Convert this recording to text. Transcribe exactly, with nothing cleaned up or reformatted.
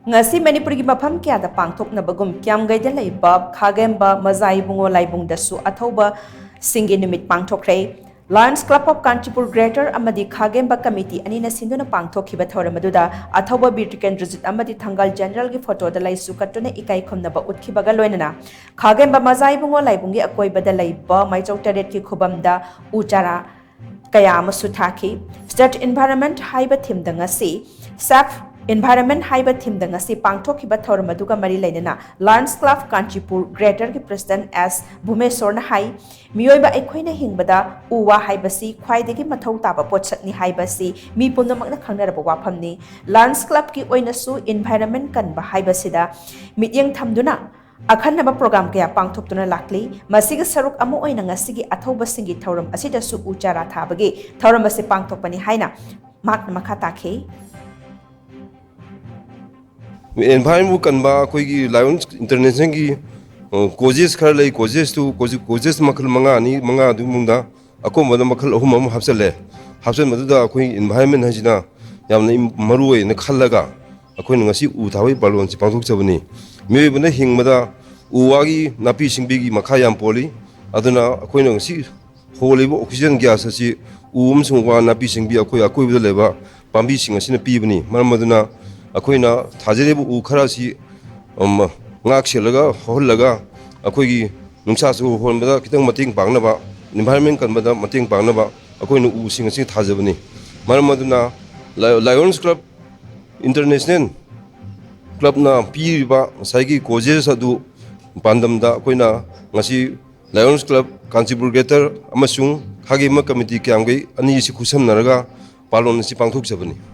ꯉꯁꯤ ꯃꯅꯤꯄꯨꯔꯒꯤ ꯃꯐꯝ ꯀꯌꯥꯗ ꯄꯥꯡꯊꯣꯛꯅꯕꯒꯨꯝ ꯀ꯭ꯌꯥꯝꯒꯩꯗ ꯂꯩꯕ ꯈꯥꯒꯦꯝꯕ ꯃꯖꯥ ꯏꯕꯨꯡꯉꯣ ꯂꯥꯏꯕꯨꯡꯗꯁꯨ ꯑꯊꯧꯕꯁꯤꯡꯒꯤ ꯅꯨꯃꯤꯠ ꯄꯥꯡꯊꯣꯛꯈ꯭ꯔꯦ꯫ Lions Club of Kanchipur Greater ꯑꯃꯗꯤ ꯈꯥꯒꯦꯝꯕ ꯀꯃꯤꯇꯤ ꯑꯅꯤꯅ ꯁꯤꯟꯗꯨꯅ ꯄꯥꯡꯊꯣꯛꯈꯤꯕ ꯊꯧꯔꯝ ꯑꯗꯨꯗ ꯑꯊꯧꯕ ꯕꯤꯔ ꯇꯤꯀꯦꯟꯗ꯭ꯔꯖꯤꯠ ꯑꯃꯗꯤ ꯊꯪꯒꯥꯜ ꯖꯦꯅꯔꯦꯜꯒꯤ ꯐꯣꯇꯣꯗ ꯂꯩꯁꯨ ꯀꯠꯇꯨꯅ ꯏꯀꯥꯏ ꯈꯨꯝꯅꯕ ꯎꯠꯈꯤꯕꯒ ꯂꯣꯏꯅꯅ ꯈꯥꯒꯦꯝꯕ ꯃꯖꯥ ꯏꯕꯨꯡꯉꯣ ꯂꯥꯏꯕꯨꯡꯒꯤ ꯑꯀꯣꯏꯕꯗ ꯂꯩꯕ ꯃꯥꯏꯆꯧ ꯇꯔꯦꯠꯀꯤ ꯈꯨꯕꯝꯗ ꯎ ꯆꯥꯔꯥ ꯀꯌꯥ ꯑꯃꯁꯨ ꯊꯥꯈꯤ꯫ State Environment ꯍꯥꯏꯕ ꯊꯤꯝꯗ ꯉꯁꯤ, Save Environment ꯍꯥꯏꯕ ꯊꯤꯝꯗ ꯉꯁꯤ ꯄꯥꯡꯊꯣꯛꯈꯤꯕ ꯊꯧꯔꯝ ꯑꯗꯨꯒ ꯃꯔꯤ ꯂꯩꯅꯅ Lions Club Kanchipur Greaterꯒꯤ President S ꯚꯨꯃꯦꯁꯣꯔꯅ ꯍꯥꯏ, ꯃꯤꯑꯣꯏꯕ ꯑꯩꯈꯣꯏꯅ ꯍꯤꯡꯕꯗ ꯎ ꯋꯥ ꯍꯥꯏꯕꯁꯤ ꯈ꯭ꯋꯥꯏꯗꯒꯤ ꯃꯊꯧ ꯇꯥꯕ ꯄꯣꯠꯁꯛꯅꯤ ꯍꯥꯏꯕꯁꯤ ꯃꯤ ꯄꯨꯝꯅꯃꯛꯅ ꯈꯪꯅꯔꯕ ꯋꯥꯐꯝꯅꯤ꯫ Lions Clubꯀꯤ ꯑꯣꯏꯅꯁꯨ environment ꯀꯟꯕ ꯍꯥꯏꯕꯁꯤꯗ ꯃꯤꯠꯌꯦꯡ ꯊꯝꯗꯨꯅ ꯑꯈꯟꯅꯕ program ꯀꯌꯥ ꯄꯥꯡꯊꯣꯛꯇꯨꯅ ꯂꯥꯛꯂꯤ꯫ ꯃꯁꯤꯒꯤ ꯁꯔꯨꯛ ꯑꯃ ꯑꯣꯏꯅ ꯉꯁꯤꯒꯤ ꯑꯊꯧꯕꯁꯤꯡꯒꯤ ꯊꯧꯔꯝ ꯑꯁꯤꯗꯁꯨ ꯎ ꯆꯥꯔꯥ ꯊꯥꯕꯒꯤ ꯊꯧꯔꯝ ꯑꯁꯤ ꯄꯥꯡꯊꯣꯛꯄꯅꯤ ꯍꯥꯏꯅ ꯃꯍꯥꯛꯅ ꯃꯈꯥ ꯇꯥꯈꯤ꯫ Environment ꯀꯟꯕ ꯑꯩꯈꯣꯏꯒꯤ Lions Internationalꯒꯤ, ꯑ, causes ꯈꯔ ꯂꯩ꯫ Causesꯇꯨ, causes, causes ꯃꯈꯜ ꯃꯉꯥꯅꯤ, ꯃꯉꯥꯗꯨꯒꯤ ꯃꯅꯨꯡꯗ ꯑꯀꯣꯝꯕꯗ ꯃꯈꯜ ꯑꯍꯨꯝ ꯑꯃ ꯍꯥꯞꯆꯜꯂꯦ꯫ ꯍꯥꯞꯆꯟꯕꯗꯨꯗ ꯑꯩꯈꯣꯏ environment ꯍꯥꯏꯁꯤꯅ ꯌꯥꯝꯅ ꯏꯝ-, ꯃꯔꯨ ꯑꯣꯏꯅ ꯈꯜꯂꯒ ꯑꯩꯈꯣꯏꯅ ꯉꯁꯤ ꯎ ꯊꯥꯕꯒꯤ ꯄꯥꯂꯣꯟꯁꯤ ꯄꯥꯡꯊꯣꯛꯆꯕꯅꯤ꯫ ꯃꯤꯑꯣꯏꯕꯅ ꯍꯤꯡꯕꯗ ꯎ ꯋꯥꯒꯤ, ꯅꯥꯄꯤ ꯁꯤꯡꯕꯤꯒꯤ ꯃꯈꯥ ꯌꯥꯝ ꯄꯣꯜꯂꯤ꯫ ꯑꯗꯨꯅ ꯑꯩꯈꯣꯏꯅ ꯉꯁꯤ ꯍꯣꯜꯂꯤꯕ oxygen gas ꯑꯁꯤ ꯎ ꯑꯃꯁꯨꯡ ꯋꯥ, ꯅꯥꯄꯤ ꯁꯤꯡꯕꯤ, ꯑꯩꯈꯣꯏ ꯑꯀꯣꯏꯕꯗ ꯂꯩꯕ ꯄꯥꯝꯕꯤꯁꯤꯡ ꯑꯁꯤꯅ ꯄꯤꯕꯅꯤ꯫ ꯃꯔꯝ ꯑꯗꯨꯅ ꯑꯩꯈꯣꯏꯅ ꯊꯥꯖꯔꯤꯕ ꯎ ꯈꯔ ꯑꯁꯤ, ꯑꯝ, ꯉꯥꯛ ꯁꯦꯜꯂꯒ ꯍꯧꯍꯜꯂꯒ ꯑꯩꯈꯣꯏꯒꯤ ꯅꯨꯡꯁꯥ ꯆꯍꯨ ꯍꯣꯟꯕꯗ ꯈꯤꯇꯪ ꯃꯇꯦꯡ ꯄꯥꯡꯅꯕ, environment ꯀꯟꯕꯗ ꯃꯇꯦꯡ ꯄꯥꯡꯅꯕ ꯑꯩꯈꯣꯏꯅ ꯎꯁꯤꯡ ꯑꯁꯤ ꯊꯥꯖꯕꯅꯤ꯫ ꯃꯔꯝ ꯑꯗꯨꯅ Li-, Lions Club International Clubꯅ ꯄꯤꯔꯤꯕ ꯉꯁꯥꯏꯒꯤ causes ꯑꯗꯨ ꯄꯥꯟꯗꯝꯗ ꯑꯩꯈꯣꯏꯅ ꯉꯁꯤ Lions Club Kanchipur Greater ꯑꯃꯁꯨꯡ ꯈꯥꯒꯦꯝꯕ ꯀꯃꯤꯇꯤ ꯀ꯭ꯌꯥꯝꯒꯩ ꯑꯅꯤ ꯑꯁꯤ ꯈꯨꯠꯁꯝꯅꯔꯒ ꯄꯥꯂꯣꯟ ꯑꯁꯤ ꯄꯥꯡꯊꯣꯛꯆꯕꯅꯤ꯫